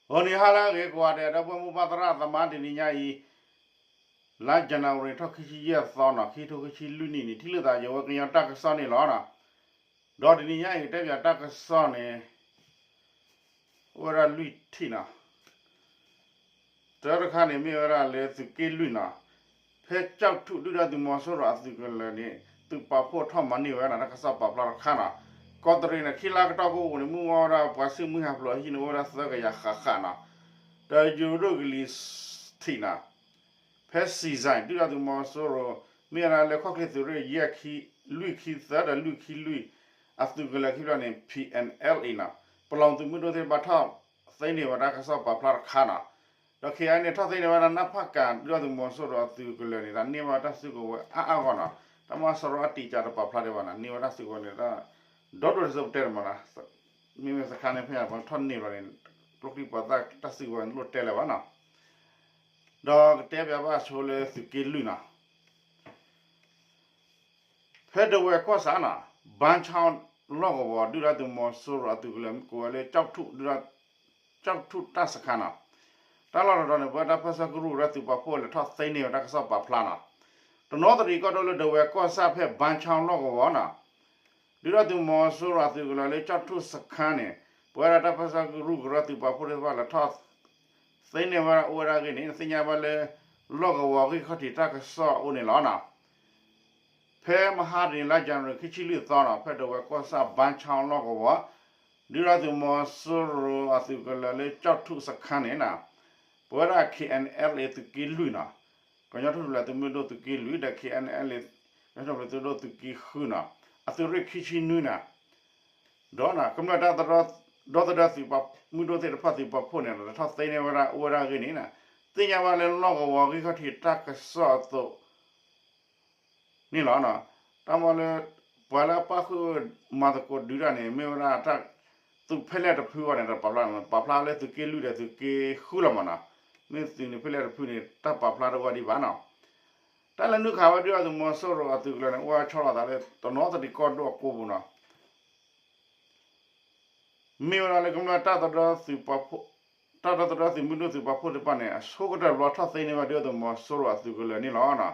ဂီၤနံၤဟါလၢအဂ့ၤကိးဂၤဒဲး ဒီပုၢ်ဝဲၢ်မိၢ်ပၢ်သရၣ်သမါ တနံၤညါအံၤ လါ January ထီၣ်ခံဆံယဲၢ်သီနီၤ ခံထိခံဆံလွံၢ်နံၣ်န့ၣ် ထံၣ်လိာ်သးယဝဲကညီတၢ်ကစီၣ်န့ၣ်လီၤ. ဒီးတနံၤညါအံၤ ကတဲပၠးတၢ်ကစီၣ်န့ၣ် အိၣ်ဝဲဒၣ်လွံၢ်ထံၣ်နီၤ. တၢတခါန့ၣ်မ့ၢ်ဝဲဒၣ်လၢသုးက့လွံၢ်နီၤ, ဖဲကၠီၣ်ထူၣ်ဒုၣ်ဒါသုးမီၤစိရိၤအသုးကလၢၤန့ၣ် သုးပာ်ဖှိၣ်ထီၣ်မၤန့ၢ်ဝဲနီၤ တၢ်ကစီၣ်ပာ်ဖျါတခါနီၤ. ကီးတရံးန့ၣ် ခံလါကတီၢ်ကအိၣ်န့ၣ် မုၢ်ဂီၤဝဲဒၣ်ပှၤစုမုၢ်ဟးဖျိးဟံၣ်န့ၣ် အိၣ်ဝဲဒၣ်သၢကယၤဃၣ်ဃၣ်နီၤ. ဒီးယိၤဒိၣ်ကလံၤထံးနီၤ ဖဲစံၣ်စဲၣ် ဒုၣ်ဒါသုးမီၤစိရိၤ မ့ၢ်ဝဲဒၣ်လၢခီၣ်ချ့သုးရ့ၣ် ယဲၢ်ခံ လွံၢ်ခံသၢ ဒီးလွံၢ်ခံလွံၢ် အသုးကလၢၤခံဖျၢၣ်န့ၣ် P N L A နီၤ ပလီၢ်သုးမုၢ်ဒိၣ်သ့ၣ်တဖၣ်ထီၣ်သ့န့ၢ်ဝဲတၢ်ကစီၣ်ပာ်ဖျါတခါနီၤ. ဒီး K I A န့ၣ် ထီၣ်သ့န့ၢ်ဝဲဒၣ် နဖက ဒုၣ်ဒါသုးမီၤစိရိၤအသုးကလၢၤန့ၣ် တၢ်န့ၢ်ဝဲတၢ်စုကဝဲၤအါအါဂီၢ်နီၤ. တၢ်မၤစရီအတံာ်ကၢ်တပာ်ဖျါဒံးဘၣ်နီၤ န့ၢ်ဝဲတၢ်စုကဝဲၤန့ၣ် တၢ်ဒီဒိၣ်တစဲးပတဲတမးနီၤ မ့မ့ၢ်စခါန့ၣ် ဖဲညါပှၤထီၣ်န့ၢ်ဘျီန့ၣ် ကျိချံပှၤသၣ်တၢ်စုကဝဲၤန့ၣ်လိၣ်တဲလၢၤဘၣ်နီၤ. ဒီးကတဲပၠးဘၣ်ဆိလၢသုးက့လွံၢ်နီၤ ဖဲဒဝဲၢ်ကီၢ်ဆၣ်နီၤ ဘါဆီလီၢ်ကဝီၤ ဒုၣ်ဒါသုးမီၤစိရိၤအသုးကလၢၤ ကိးဝဲလၢ ကၠီၣ်ထူၣ်တၢ်စခါနီၤ တၢ်လီၢ်တတီၤန့ၣ် ပဝဲဒၣ်တၢ်ပၢဆှၢကရူၢ်ကရၢသုးပာ်ဖှိၣ်လဲၤထီၣ်သ့န့ၢ်ဝဲတၢ်ကစီၣ်ပာ်ဖျါနီၤ. တနီသရံၣ်ကီၢ်ဒိၣ်လၢဒဝဲၢ်ကီၢ်ဆၣ်ဖဲဘါဆီလီၢ်ကဝီၤနီၤ ဒုၣ်ဒါသုးမီၤစိရိၤအသုးကလၢၤလၢကၠီၣ်ထူၣ်စခါန့ၣ် ပဝဲဒၣ်တၢ်ပၢဆှၢကရူၢ်ကရၢသုးပာ်ဖှိၣ်သ့ၣ်တဖၣ်လဲၤထီၣ်သ့န့ၢ်ဝဲဒၣ်အိၣ်ဝဲဒၣ်အဂ့ၢ်န့ၣ် သ့ၣ်ညါဘၣ်လၢ လီၢ်ကဝီၤဂံၢ်ခီၣ်ထံးတၢ်ကစီၣ်အအိၣ်န့ၣ်လီၤနီၤ. ဖဲမဟါတနံၤလါ January ခံဆံလွံၢ်သီနီၤ ဖဲဒဝဲၢ်ကီၢ်ဆၣ် ဘါဆီလီၢ်ကဝီၤ ဒုၣ်ဒါသုးမီၤစိရိၤအသုးကလၢၤလၢကၠီၣ်ထူၣ်စခါန့ၣ်နီၤ ပဝဲဒၣ် K N L A သုးက့လွံၢ်နီၤ ကညီထူၣ်ဖျဲးသုးမုၢ်ဒိၣ်သုးက့လွံၢ် ဒီး K N L A ကညီထူၣ်ဖျဲးသုးမုၢ်ဒိၣ်သုးက့ဃုနီၤ အသုးရ့ၣ်ခံဆံနွံနီၤ ဒီးကမျၢၢ်တၢ်ဒီသဒၢသုးပာ် မုၢ်ဒိၣ်သ့ၣ်တဖၣ်သုးပာ်ဖှိၣ်န့ၣ် လဲၤထီၣ်သ့န့ၢ်ဝဲဒၣ်အိၣ်ဝဲဒၣ်အဂ့ၢ်န့ၣ် သ့ၣ်ညါဘၣ်လၢလီၢ်ကဝီၤဂံၢ်ခီၣ်ထံးတၢ်ကစီၣ်အသိး န့ၣ်လီၤ. တၢ်မၤလၢ ပှၤလၢအပၣ်ဃုာ်မၤသကိးဒုးတၢ်န့ၣ် မ့ၢ်ဝဲဒၣ်တၢ် သုးဖဲလဲၣ်တဖုအဂီၢ်န့ၣ် တပာ်ဖျါ ပာ်ဖျါလၢသုးက့လွံၢ်ဒီးသုးက့ဃုလီၤမးနီၤ. မ့ၢ်သုးန့ၣ်ဖဲလဲၣ်တဖုန့ၣ် တၢ်ပာ်ဖျါတအိၣ်ဒံးဘၣ်နီၤ. တၢ်လၢနုာ်ခးဝဲဒုၣ်ဒါသုးမီၤစိရိၤအသုးကလၢၤန့ၣ် အိၣ်ဝဲဆီလီၤသးလၢ တနီသရံၣ်ကီၢ်ဒိၣ်အကိပူၤနီၤ မ့ၢ်ဝဲဒၣ်လၢကမျၢၢ်တၢ်သဒၢသုးပာ်ဖှိၣ် တၢ်ဒီသဒၢသုးမုၢ်ဒိၣ်သုးပာ်ဖှိၣ်သ့ၣ်တဖၣ်န့ၣ် အဆိကတၢၢ်တဘျီထီၣ်သ့န့ၢ်ဝဲဒုၣ်ဒါသုးမီၤစိရိၤအသုးကလၢၤန့ၣ်လီၤ.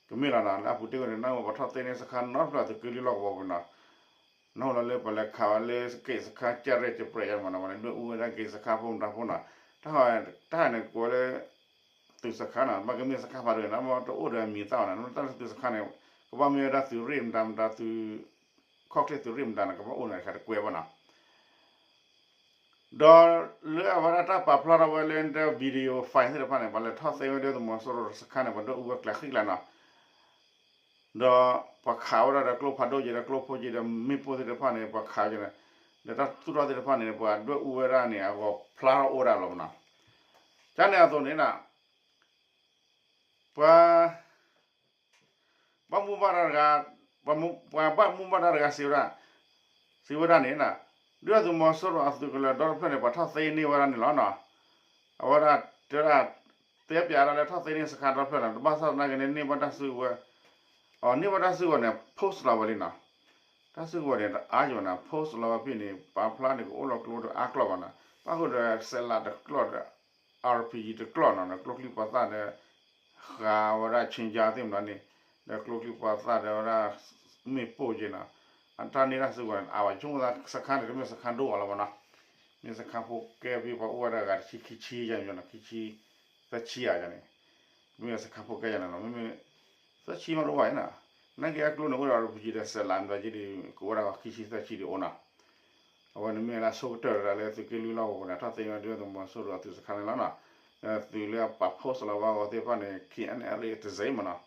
ကမ့ၢ်လီၤနီၤ လၢအပူၤတ့ၢ်ဝဲန့ၣ် နၢ်ဟူပှၤထီၣ်သ့န့ၢ်စခါနီတဖျၢၣ်သုးက့လွံၢ်လီၢ်ကဝီၤပူၤနီၤ နၢ်ဟူလီၤလၢပှၤလဲၤခးဝဲလၢက့ၤစခါ ကရဲၣ်ကပြဲးယါမးနီၤ ပှၤလဲၤဒွဲၣ်အူဝဲဒၣ်က့ၤစခါဖိမတၤဖိနီၤ တၢ်ဟီ တၢ်ဟီန့ၣ်ကိးဝဲလၢ သုးစခါနီၤ ဘၣ်ကမ့ၢ်စခါဖးဒိၣ်န့ၣ် တအိၣ်ဒီးအမံၤသၣ်အီၤနီၤ တၢ်သုးစခါန့ၣ် ကဘၣ်မ့ၢ်ဝဲဒၣ်သုးရ့ၣ်မတၤမတၤသုး ခီၣ်ချ့သုးရ့ၣ်မတၤန့ၣ် ကဘၣ်အိၣ်န့ၣ်တကွဲးဘၣ်နီၤ ဒီးလၢအဝဲဒၣ်တၢ်ပာ်ဖျါထီၣ်ဝဲလၢ video file သ့ၣ်တဖၣ်န့ၣ် ပှၤလဲၤထီၣ်သ့ဝဲဒၣ်သုးမီၤစိရိၤစခါန့ၣ် ပှၤဒွဲၣ်အူဝဲကျဲဃံကျါနီၤ ဒီးပှၤခးဝဲဒၣ်ဒီးကျိဖးဒိၣ်က့ၤဒီးကျိဖိက့ၤဒီး မ့ၣ်ပိၢ်သ့ၣ်တဖၣ်န့ၣ် ပှၤခးဝဲက့ၤန့ၣ် ဒီးတၢ်သူၣ်ထီၣ်သ့ၣ်တဖၣ်န့ၣ် ပှၤဒွဲၣ်အူဝဲဒၣ်န့ၣ် အဂီၤဖျါထီၣ်အိၣ်ဝဲဒၣ်လီၤမးနီၤ ကန့ၣ်အသိးန့ၣ် ပှၤ ဘၣ်မူဘၣ်ဒါတဂၤ ပှၤဘၣ်မူဘၣ်ဒါတဂၤစံးဝဲဒၣ် စံးဝဲဒၣ်န့ၣ် ဒုၣ်ဒါသုးမီၤစိရိၤအသုးကလၢၤဒီတဖျၢၣ်န့ၣ် ပှၤထီၣ်သ့န့ၢ်ဝဲဒၣ်န့ၣ်လီၤနီၤ အဝဲဒၣ်တဲဒၣ် တဲပၠးဒၣ်လၢထီၣ်သ့န့ၢ်စခါဒီဖျၢၣ်နီၤ တဘၣ်ဆၣ်သနာ်က့န့ၣ် န့ၢ်ဘၣ်တၢ်စုကဝဲၤ အန့ၢ်ဘၣ်တၢ်စုကဝဲၤန့ၣ် post လီၤဝဲလံနီၤ တၢ်စုကဝဲၤန့ၣ် တအါယံၤဘၣ်နီၤ post လီၤဝဲဖဲန့ၣ် ပာ်ဖျါန့ၣ် ကအိၣ်လီၤကျိဒီးအါကျီၢ်ဘၣ်နီၤ ပၣ်ဃုာ်ဒီး စဲးလး တကျီၢ်ဒီး RPG တကျီၢ်နီၤ ကျိချံပှၤသၣ်ဒီး ဃာ်ဝဲဒၣ် ခ့ၣ်ကၠၢသ့ၣ်မနီၤန့ၣ် ဒီးကျိချံပှၤသၣ်ဒီးဝဲဒၣ် မ့ၣ်ပိၢ်က့ၤနီၤ အတၢ်န့ၢ်တၢ်စုကဝဲၤန့ၣ် အဝဲဆိကမိၣ်သးစခါန့ၣ် တမ့ၢ်စခါဒိၣ်အီၤလီၤဘၣ်နီၤ မ့ၢ်စခါဖိကဲဖဲပှၤအိၣ်ဝဲဒၣ်ဂၤတဆံခံဆံယါန့ၣ် ခံဆံ သၢဆံယါန့ၣ် မ့ၢ်စခါဖိကဲယါန့ၣ်လီၤ မ့မ့ၢ် သၢဆံမးတအိၣ်ဘၣ်နီၤ နာ်က့အကျိန့ၣ်အိၣ်ဒီး RPG ဒီးစဲးလးမတၤက့ဒီး ကအိၣ်ဝဲဒၣ်ခံဆံသၢဆံဒံးအိၣ်နီၤ အဝဲန့ၣ်မ့ၢ်လၢအဆိကတၢၢ်တဂၤလၢသုးက့လွံၢ်လီၢ်ကဝီၤန့ၣ် ထီၣ်သ့န့ၢ်ဒုၣ်ဒါသုးမီၤစိရိၤအသုးစခါန့ၣ်လီၤနီၤ သုးလၢအပာ် post လီၤဝဲအဂီၢ်သ့ၣ်တဖၣ်န့ၣ် K N L A တစဲးမနီၤ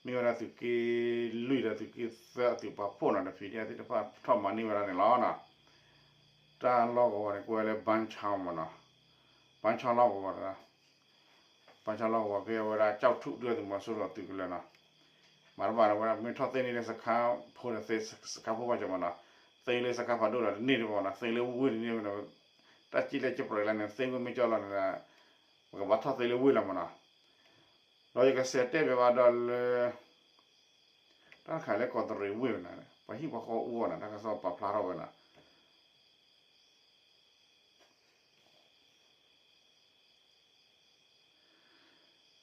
မ့ၢ်ဝဲဒၣ်သုးက့လွံၢ်ဒီးသုးက့သၢအသုးပာ်ဖှိၣ်နီၤ ဒီး P D F သ့ၣ်တဖၣ်ထီၣ်မၤန့ၢ်ဝဲဒၣ်န့ၣ်လီၤနီၤ တၢ်လီၢ်ကဝီၤန့ၣ် ကွဲးလၢ ဘါဆီမနီၤ ဘါဆီလီၢ်ကဝီၤ ဘါဆီလီၢ်ကဝီၤဖဲဝဲဒၣ်ကၠီၣ်ထူၣ်ဒုၣ်ဒါသုးမီၤစိရိၤအသုးကလၢၤနီၤ မၤတဘၣ်န့ၣ် ဝဲဒၣ်မ့ၢ်ထီၣ်သ့န့ၢ်လၢစခါဖိန့ၣ် သ့စခါဖိဘၣ်ကမနီၤ သ့လၢစခါဖးဒိၣ်ဒီးတန့ၢ်တဘၣ်နီၤ သ့လၢဝ့ၢ်တန့ၢ်ဝဲနီၤ တၢ်ကံၣ်လဲၣ်ကံၣ်ပြဲးလၢန့ၣ် သ့ဝ့ၢ်မ့ၢ်ကၠီလီၤန့ၣ် ပကဘၣ်ထီၣ်သ့လၢဝ့ၢ်လီၤမနီၤ ဒီးယကစံးတဲဘၣ်ဘၣ်ဒီးလၢ တၢ်တခါလၢကီးတရံးဝ့ၢ်ဝဲနီၤ ပှၤဟံၣ်ပှၤဃီအိၣ်ဝဲနီၤ တၢ်ကစီၣ်ပာ်ဖျါထီၣ်ဝဲနီၤ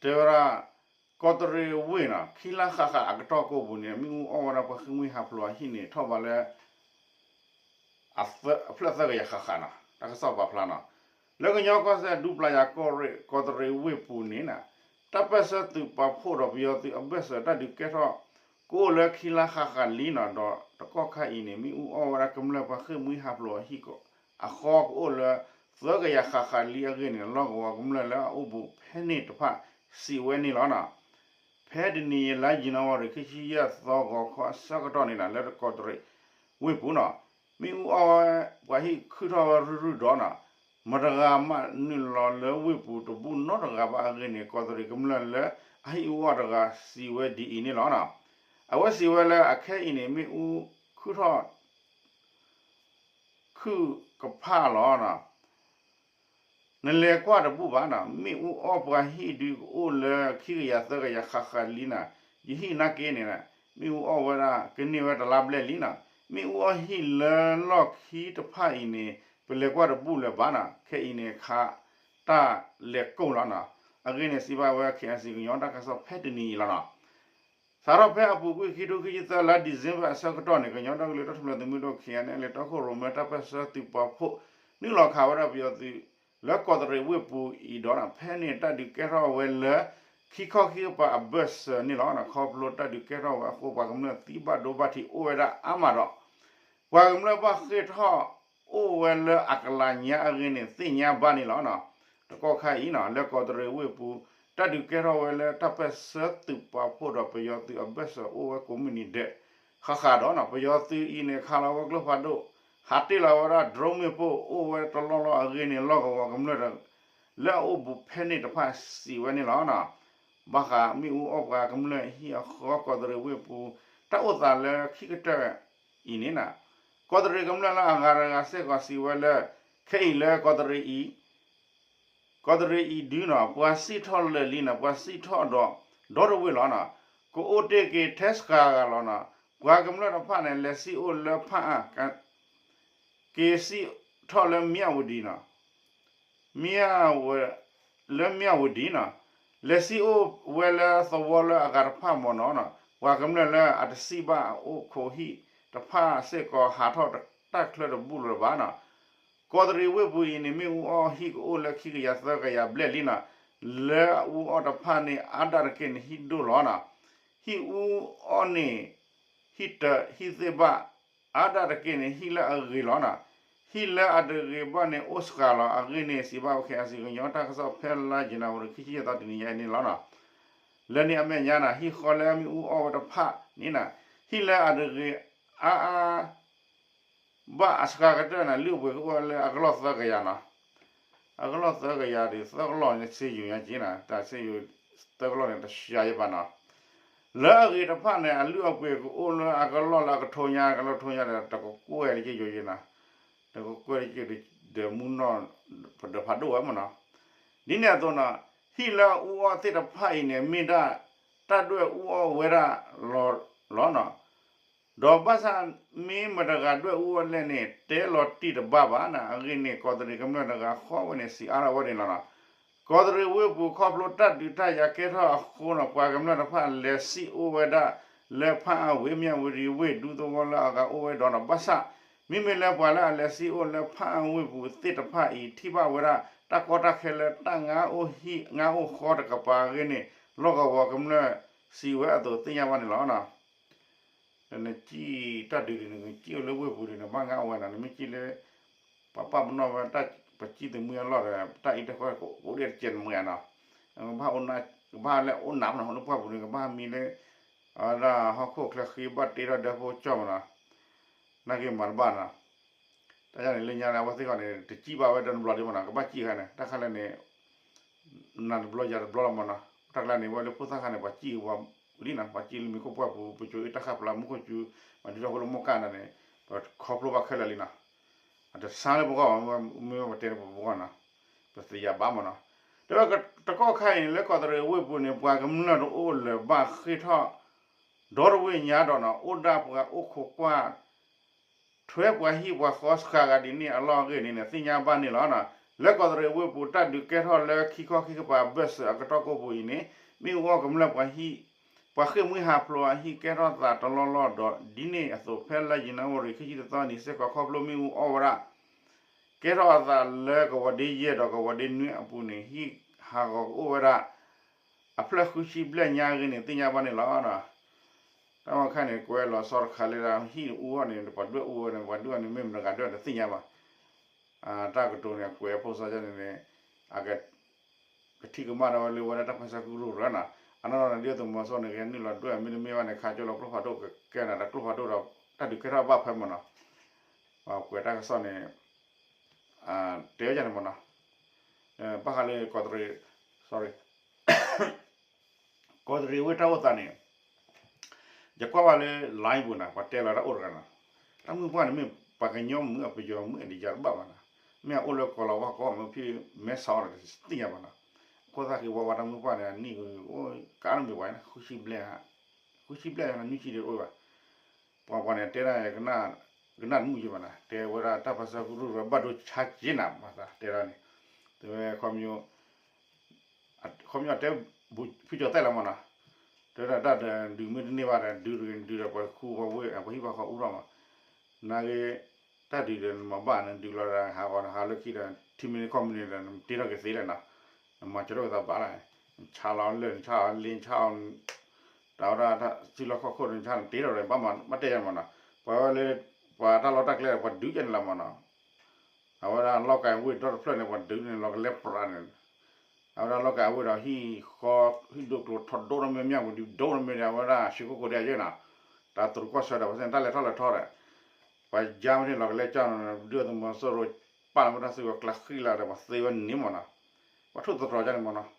တဲဝဲဒၣ် ကီးတရံးဝ့ၢ်နီၤ ခံလါဃၣ်ဃၣ်အကတီၢ်ကိးပူၤန့ၣ် မ့ၣ်အူအီၣ်ဝဲဒၣ်ပှၤဃ့ၢ်မှံဟးဖျိးအဟံၣ်န့ၣ် ထီၣ်ဘးလၢ အဖျၢၣ်သၢကယၤဃၣ်ဃၣ်နီၤ တၢ်ကစီၣ်ပာ်ဖျါနီၤ. လၢကညီကီၢ်စဲၣ်ဒူပျၢ်ယၤကီၢ်ရ့ၣ် ကီးတရံးဝ့ၢ်ပူၤန့ၣ်နီၤ တၢ်ပၢၢ်ဆၢသုးပာ်ဖှိၣ်ဒီးပယီၤသုးအဘၢၣ်စၢၤတၢ်ဒုးကဲထီၣ် ကအိၣ်လၢခံလါဃၣ်ဃၣ်လံနီၤ ဒီးတကီၢ်ခါအံၤန့ၣ် မ့ၣ်အူအီၣ်ဝဲဒၣ်ကမျၢၢ်ပှၤဃ့ၢ်မှံဟးဖျိးအဟံၣ်အဃီကအိၣ်လၢ သၢကယၤဃၣ်ဃၣ်လံအဂ့ၢ်န့ၣ် လီၢ်ကဝီၤကမျၢၢ်လၢအအိၣ်ဘူးဖဲန့ၣ်တဖၣ်စံးဝဲန့ၣ်လီၤနီၤ. ဖဲတနံၤအံၤလါယနူၤအါရံၤ ခံဆံယဲၢ်သီ ဂီၤခီအဆၢကတီၢ်န့ၣ်နီၤ လၢကီးတရံးဝ့ၢ်ပူၤနီၤ မ့ၣ်အူအီၣ်ဝဲပှၤဟံၣ်ခုၣ်ထီၣ်ဝဲရုၢ်ရုၢ်ဒီးနီၤ မတၤတဂၤမးနုာ်လီၤလၢဝ့ၢ်ပူၤတဘူၣ်နီတဂၤဘၣ်အဂ့ၢ်န့ၣ် ကီးတရံးကမျၢၢ်လၢအဟံၣ်အူအီၣ်တဂၤစံးဝဲဒ်အံၤန့ၣ်လီၤနီၤ. အဝဲစံးဝဲလၢအခဲအံၤန့ၣ် မ့ၣ်အူခုၣ်ထီၣ် ခုၣ်ကဖၣ်လီၤနီၤ နလဲၤကွၢ်တဘူၣ်ဘၣ်နီၤ မ့ၣ်အူအီၣ်ပှၤဟံၣ်ဒုကအိၣ်လၢခံကယၤသၢကယၤဃၣ်ဃၣ်လံနီၤ ယဟံၣ်နာ်က့န့ၣ် မ့ၣ်အူအီၣ်ဝဲဒၣ်ကန့ၢ်ဝဲတလါဘျဲၣ်လံနီၤ မ့ၣ်အူအီၣ်ဟံၣ်လၢလီၢ်ခံတဖၣ်အံၤန့ၣ် ပလဲၤကွၢ်တဘူၣ်လၢၤဘၣ်နီၤ ခဲအံၤန့ၣ်ခးတၢ်လဲၤကိၢ်လီၤနီၤ အဂ့ၢ်န့ၣ်စံးဘၣ်ဝဲ ခဲအံၤစံးကညီတၢ်ကစီၣ်ဖဲတနံၤအံၤလီၤနီၤ. စးထီၣ်ဖဲအပူၤကွံာ်ခံထိခံဆံသၢ လါဒံၣ်စ့ဘၢၣ်အဆၢကတီၢ်န့ၣ် ကညီဒီကလုာ်တၢ်ထူၣ်ဖျဲးသုးမုၢ်ဒိၣ် ခဲအံၤန့ၣ် လၢတီခိၣ်ရိၣ်မဲတၢ်ပၢၢ်ဆၢသုးပာ်ဖှိၣ် နုာ်လီၤခးဝဲဒၣ်ပယီၤသုး လၢကီးတရံးဝ့ၢ်ပူၤအံၤဒီး ဖဲန့ၣ်တၢ်ဒုးကဲထီၣ်ဝဲလၢ ခံခီခံကပၤအဘၢၣ်စၢၤန့ၣ်လီၤ. ခီဖျိတၢ်ဒုးကဲထီၣ်ဝဲအဃိ ပှၤကမျၢၢ်သံဘၣ်ဒိဘၣ်ထံးအိၣ်ဝဲဒၣ်အါမးဒီး ပှၤကမျၢၢ်ဘၣ်ဃ့ၢ်ထီၣ်အိၣ်ဝဲလၢအကလးညါအဂ့ၢ်န့ၣ် သ့ၣ်ညါဘၣ်န့ၣ်လီၤ. တကီၢ်ခါအံၤနီၤ လၢကီးတရံးဝ့ၢ်ပူၤ တၢ်ဒုးကဲထီၣ်ဝဲလၢတၢ်ပၢၢ်ဆၢသုးပာ်ဖှိၣ်ဒီးပယီၤသုးအဘၢၣ်စၢၤအိၣ်ဝဲကိးမုၢ်နံၤဒဲး ဃၣ်ဃၣ်ဒီးနီၤ ပယီၤသုးအံၤန့ၣ် ခးလီၤဝဲကျိဖးဒိၣ် ဟးတ့ၢ်လီၤဝဲဒၣ် drone မ့ၣ်ပိၢ်အိၣ်ဝဲတလီၢ်လီၢ်အဂ့ၢ်န့ၣ် လီၢ်ကဝီၤကမျၢၢ် လၢအအိၣ်ဘူးဖဲန့ၣ်တဖၣ်စံးဝဲန့ၣ်လီၤ. ဘၣ်ဃးမ့ၣ်အူအီၣ်ပှၤကမျၢၢ်ဟံၣ်အဃီ ကီးတရံးဝ့ၢ်ပူၤ တၢ်အိၣ်သးလၢခံကတၢၢ်အံၤန့ၣ်နီၤ ကီးတရံးကမျၢၢ်လၢအဂၤတဂၤစ့ၢ်ကီးစံးဝဲလၢ ခဲအံၤလၢကီးတရံးအံၤ ကီးတရံးအံၤဒုနီၤ ပှၤစံၣ်ထီၣ်လၢာ်လံနီၤ ပှၤစံၣ်ထီၣ်ဒီး ဒီတဝ့ၢ်လီၤနီၤ ကအိၣ်တ့ၢ်က့ၤထဲစှၤဂၤလီၤနီၤ ပှၤကမျၢၢ်တဖၣ်န့ၣ် လဲၤစံၣ်အိၣ်လၢဖၣ်အါ က့ၤစံၣ်ထီၣ်လၢမၠၣ်ဝတံၤနီၤ မၠၣ်ဝ လၢမၠၣ်ဝတံၤနီၤ လဲၤစံၣ်အိၣ်ဝဲလၢသဝီလၢအဂၤတဖၣ်မ့ၢ်နီၤနီၤ ပှၤကမျၢၢ်လၢအတစံၣ်ဘၣ်အအိၣ်ခိးဟံၣ်တဖၣ်စ့ၢ်ကီးဟးထီၣ်တၢ်ချၢတဘူၣ်လၢၤဘၣ်နီၤ ကီးတရံးဝ့ၢ်ပူၤအံၤန့ၣ် မ့ၣ်အူအီၣ်ဟံၣ်ကအိၣ်လၢခံကယၤသၢကယၤဘျဲၣ်လံနီၤ လၢအအူအီၣ်တဖၣ်န့ၣ် အါဒၣ်တက့ၢ်န့ၣ် ဟံၣ်ဒိၣ်လီၤနီၤ ဟံၣ်အူအီၣ်န့ၣ် ဟံၣ်တ ဟံၣ်သ့ၣ်ဘၣ် အါဒၣ်တက့ၢ်န့ၣ် ဟံၣ်လၢအဂ့ၤလီၤနီၤ ဟံၣ်လၢအတဂ့ၤဘၣ်န့ၣ် အိၣ်စှၤလီၤ အဂ့ၢ်န့ၣ် စံးဘၣ်ဝဲ ခဲအံၤစံးကညီတၢ်ကစီၣ်ဖဲလါယနူၤအါရံၤ ခံဆံယဲၢ်သီတနံၤညါအံၤန့ၣ်လီၤနီၤ လၢန့ၣ်အမဲာ်ညါနီၤ ဟံၣ်ဃီလၢမ့ၣ်အူအီၣ်ဝဲတဖၣ်န့ၣ်နီၤ ဟံၣ်လၢအတဂ့ၤအါအါ ဘၣ်အစှၤကတၢၢ်န့ၣ် လုၢ်အပှ့ၤကအိၣ်လၢအကလီၢ်သၢကယၤနီၤ အကလီၢ်သၢကယၤဒီး သၢကလီၢ်န့ၣ် ဆ့ယိၤညါက့ၤနီၤ တၢ်ဆ့ယိၤသၢကလီၢ်န့ၣ် တရှၤယဲဘၣ်နီၤ လၢအဂ့ၤတဖၣ်န့ၣ် အလုၢ်အပှ့ၤကအိၣ်လၢအကလီၢ်လၢအကထိညါ အကလီၢ်ကထိညါဒီး တကကွဲၢ်လၢက့ၤယိၤယဲနီၤ တကကွဲၢ်လၢက့ၤဒီးမူနီၢ် ပဒီးဖးဒိၣ်ဝဲမ့ၢ်နီၤ ဒ်န့ၣ်အသိးနီၤ ဟံၣ်လၢအအူအီၣ်သ့ၣ်တဖၣ်အံၤန့ၣ် မ့ၢ်ဒၣ်တၢ်ဒွဲၣ်အူအီၣ်ဝဲဒၣ်လီၤလီၤနီၤ ဒီးဘၣ်ဆၣ်မ့ၢ်မတၤတဂၤဒွဲၣ်အူအီၣ်လဲၣ်န့ၣ် တဲလီၤတံၢ်တဘၣ်ဘၣ်နီၤ အဂ့ၢ်န့ၣ် ကီးတရံးကမျၢၢ်တဂၤဃီဝဲန့ၣ် စံးအါထီၣ်ဝဲန့ၣ်လီၤနီၤ ကီးတရံးဝ့ၢ်ပူၤခီဖျိတၢ်ဒုးတၢ်ယၤကဲထီၣ်အဃိနီၤ ပှၤကမျၢၢ်တဖၣ်လဲၤစံၣ်အိၣ်ဝဲဒၣ်လၢဖၣ်အါဝ့ၢ် မၠၣ်ဝတံၤဝ့ၢ် ဒူသဝီလၢအဂၤအိၣ်ဝဲဒီးနီၤ ဘၣ်ဆၣ် မ့မ့ၢ်လၢပှၤလၢအလဲၤစံၣ်အိၣ်လၢဖၣ်အါဝ့ၢ်ပူၤသ့ၣ်တဖၣ်အံၤ ထံၣ်ဘၣ်ဝဲဒၣ် တၢ်ကီတၢ်ခဲလၢတၢ်ငါအိၣ်ဟံၣ်ငါအိၣ်ဃီတကပၤအဂ့ၢ်န့ၣ် လီၢ်ကဝီၤကမျၢၢ်စံးဝဲအသိးသ့ၣ်ညါဘၣ်န့ၣ်လီၤ. နစံၣ်တၢ်ဒုးဒ်န့ၣ် နစံၣ်အိၣ်လၢဝ့ၢ်ပူၤဒ်န့ၣ် ဘၣ်ငါအိၣ်ဝဲနီၤ နမ့ၢ်စံၣ်လၢ ပှၤပာ်ပနီၣ်ဝဲတၢ်ပစံၣ်သမူအလီၢ်ဒီး တၢ်အံၤတၢ်ဃီကအိၣ်ဒ်တကဲးနမုၢ်နီၤ ကဘၣ်လၢအိၣ်နးမးနီၤ လၢပှၢ်ပူၤန့ၣ် ကဘၣ်မံလၢ အဝဲဒၣ်ဟီၣ်ခိၣ်ချၢဃံဘၣ်တ့ထီၣ်ဒၢဖိကၠီမးနီၤ နာ်က့မၤတဘၣ်နီၤ တၢ်ယၤန့ၣ် လၢညါန့ၣ် အဝဲသ့ၣ်ခီန့ၣ် တစံၣ်ဘၣ်ဝဲဒီးနဘျီဒံးမးနီၤ ကဘၣ်စံၣ်ခါန့ၣ် တၢ်ခါလၢန့ၣ် နၤတဘျီယၤတဘျီလီၤမးနီၤ တၢ်ကျါန့ၣ် ဝဲလၢဖိသၣ်ခါန့ၣ် ပှၤစံၣ်ဝဲလံနီၤ ပှၤစံၣ်လၢမံၤခိၣ်ပှၢ်ပူၤ ပစိၤအ့ၣ်တၢ်ဃၣ်ပျၢ်မူခိၣ်စူၤ မၤဒုးထီၣ်ဖိလၢမိၢ်ကၢ်န့ၣ် ပခီဖျိဘၣ်ခဲလၢာ်လံနီၤ အတဆါလၢပဂီၢ် မ့ၢ်ဝဲပတဲန့ၣ်ပဂီၢ်နီၤ ပသ့ၣ်ညါဘၣ်မးနီၤ တဲဝဲတကီၢ်ခါအံၤန့ၣ် လၢကီးတရံးဝ့ၢ်ပူၤန့ၣ် ပှၤကမျၢၢ်တအိၣ်လၢၤဘၣ်ဃ့ၢ်ထီၣ် ဒီတဝ့ၢ်ညါဒီးနီၤ အိၣ်ဒၣ်ပှၤအိၣ်ခိးကွၢ် ထွဲပှၤဟံၣ်ပှၤဃီစှၤဂၤဒ်န့ၣ်အလီၢ်အဂ့ၢ်န့ၣ် သ့ၣ်ညါဘၣ်န့ၣ်လီၤနီၤ. လၢကီးတရံးဝ့ၢ်ပူၤ တၢ်ဒုးကဲထီၣ်လၢခံခီခံကပၤ ဘၢၣ်စၢၤအကတီၢ်ကိးပူၤအံၤန့ၣ် မ့ၣ်အူအီၣ်ကမျၢၢ်ပှၤဟံၣ်, ပှၤဃ့ၢ်မှံဟးဖျိးအဟံၣ်ကဲထီၣ်သးတလီၢ်လီၢ်ဒီး ဒ်န့ၣ်အသိး ဖဲလါယနူၤအါရံၤ ခံဆံတသီနံၤစ့ၢ်ကီး ခီဖျိမ့ၣ်အူအီၣ်ဝဲဒၣ် ကဲထီၣ်အသးလၢကဝီၤဒ့ယဲၢ်ဒီးကဝီၤဒ့နွံအပူၤန့ၣ် ဟံၣ်ဟးဂီၤကအိၣ်ဝဲဒၣ် အဖျၢၣ်ဃုဆံဘျဲၣ်ညါအဂ့ၢ်န့ၣ် သ့ၣ်ညါဘၣ်န့ၣ်လီၤ. တၢ်မၤခါန့ၣ် ကွဲးလီၤဆီတခါလၢ ဟံၣ်အူအီၣ်န့ၣ် ပှၤဒွဲၣ်အူဝဲန့ၣ် ပှၤဒွဲၣ်အူန့ၣ် မ့ၢ်မတၤဂၤဒွဲၣ်တသ့ၣ်ညါဘၣ်. တၢ်ကတိၤန့ၣ် ကွဲးအဖိစီန့ၣ်န့ၣ် အက ကထံၣ်ကမၣ်ဒီးဝဲလၢဝဲဒၣ်တၢ်ပၢဆှၢကရူၢ်ရၢနီၤ. အနီၢ်နီၢ်န့ၣ် ဒုၣ်ဒါသုးမီၤစိရိၤန့ၣ် ကဟဲနုာ်လီၤဒွဲၣ် မ့တမ့ၢ်ဘၣ်န့ၣ် ခးကၠိလီၤကျိဖးဒိၣ်ကကဲနၤ တၢ်ကျိဖးဒိၣ်ဒီး တၢ်ဒုးကဲထီၣ်ဘၣ်ဖဲမ့ၢ်နီၤ. ပှၤကွဲးတၢ်ကစီၣ်န့ၣ် တဲဝဲဒ်န့ၣ်မ့ၢ်နီၤ. ဘၣ်ဃးလၢကီးတရံး sorry ကီးတရံးဝ့ၢ်တၢ်အိၣ်သးန့ၣ် ယကွၢ်ဘၣ်လၢ line ပူၤန့ၣ် ပှၤတဲလီၤတၢ်အိၣ်တဂၤနီၤ. တၢ်မုၢ်ပှၢ်န့ၣ်မ့ၢ်ပှၤကညီမုၢ်အပယီၤမုၢ်အဒံးယၤတဘၣ်ဘၣ်နီၤ. မ့ၢ်အအိၣ်လၢကီၤလၤဝါကီၢ်မ့ၢ်ဖဲမဲဆီးဒီးသ့ၣ်ညါဘၣ်နီၤ. အခိၣ်သၣ်ဃ့ဝါဝါတၢ်မုၢ်ပှၢ်န့ၣ် အနံၣ်ကအိၣ်ကါတမ့ၢ်ပှၤန့ၣ် ဃုဆံဘျဲၣ် ဃုဆံဘျဲၣ်နွံဆံဒံးတအိၣ်ဘၣ်. ပှၤပှၤန့ၣ်တဲဒၣ် ကနၣ်တမုာ်ယဘၣ်နီၤ တဲဝဲဒၣ်တၢ်ပၢဆှၢကရူၢ်ရၢဘၣ်ဒိဆါက့ၤနၤ ပှၤသးတဲဒၣ်န့ၣ် တဲဝဲခီ ခီပညီတဲ ဖုကၠီၤသဲၣ်လီၤမ့ၢ်နီၤ. တဲဒၣ်တၢ်ဒုးမ့ၢ်တန့ၢ်ဘၣ်ဒီး ဒုးတဂ့ၤဒုးဒီးပှၤခူပှၤဝ့ၢ် ပှၤဟံၣ်ပှၤဃီအူထီၣ်မး. နာ်က့ တၢ်ဒုးဒီးနမၤဘၣ်န့ၣ် ဒုးလီၤဒီးဟးဂီၤဟးလၢခံဒီး ထံမံၤန့ၢ်ခီမံၤန့ၢ်ဒီး နတ့ထီၣ်က့ၤသ့လဲၣ်နီၤ. နမၤစၢၤထီၣ်က့ၤသးဘၣ်လၢ နဆါလီၤလၢၢ် နဆါလီၤလ့ နဆါလီၤ တၢ်ဝဲဒၣ်တၢ်စုလီၢ်ခီၣ်ခိၣ်န့ၣ် နဆါနတ့ထီၣ်ဒီး ဘၣ်မၤဘၣ်တဲယၤမ့ၢ်နီၤ. ပှၤဝဲလၢ ပှၤတၢ်လီၢ်တၢ်ကျဲဒီး ပှၤဒုးယဲန့ၣ်လီၤမ့ၢ်နီၤ. အဝဲဒၣ်လီၢ်ကၤဝ့ၢ်ဒီတဖျၢၣ်န့ၣ် ပှၤဒုးန့ၣ်လီၤကလဲပြးန့ၣ် အဝဲဒၣ်လီၢ်ကၤဝ့ၢ်ဒီးဟံၣ်ဃီ ဟံၣ်ဒိၣ်ကျိၤထီၣ်ဒိၣ်နီၢ်မ့ၢ်မၠၣ်ပူၤဒုးဒိၣ်နီၢ်မ့ၢ်ဒီး အဝဲဒၣ်ဆှံခိၣ်ကိးဒဲးယဲနီၤ. တၢ်တရူးကီၢ်ဆၢဒီး ပှၤသ့ၣ်တၢ်လဲၤထီၣ်လဲၤထီဒီး ပှၤယါမ့ၢ်န့ၣ်လီၤကလဲကၠီနီၤ ဒုၣ်ဒါသုးမီၤစိရိၤ ပာ်လီၤမ့ၢ်တၢ်စုကဝဲၤကျါဃံလၤဒီး ပှၤသ့ဝဲန့ၣ်မ့ၢ်နီၤ. ပှၤထိၣ်သတြီၤကၠီန့ၣ်မ့ၢ်နီၤ.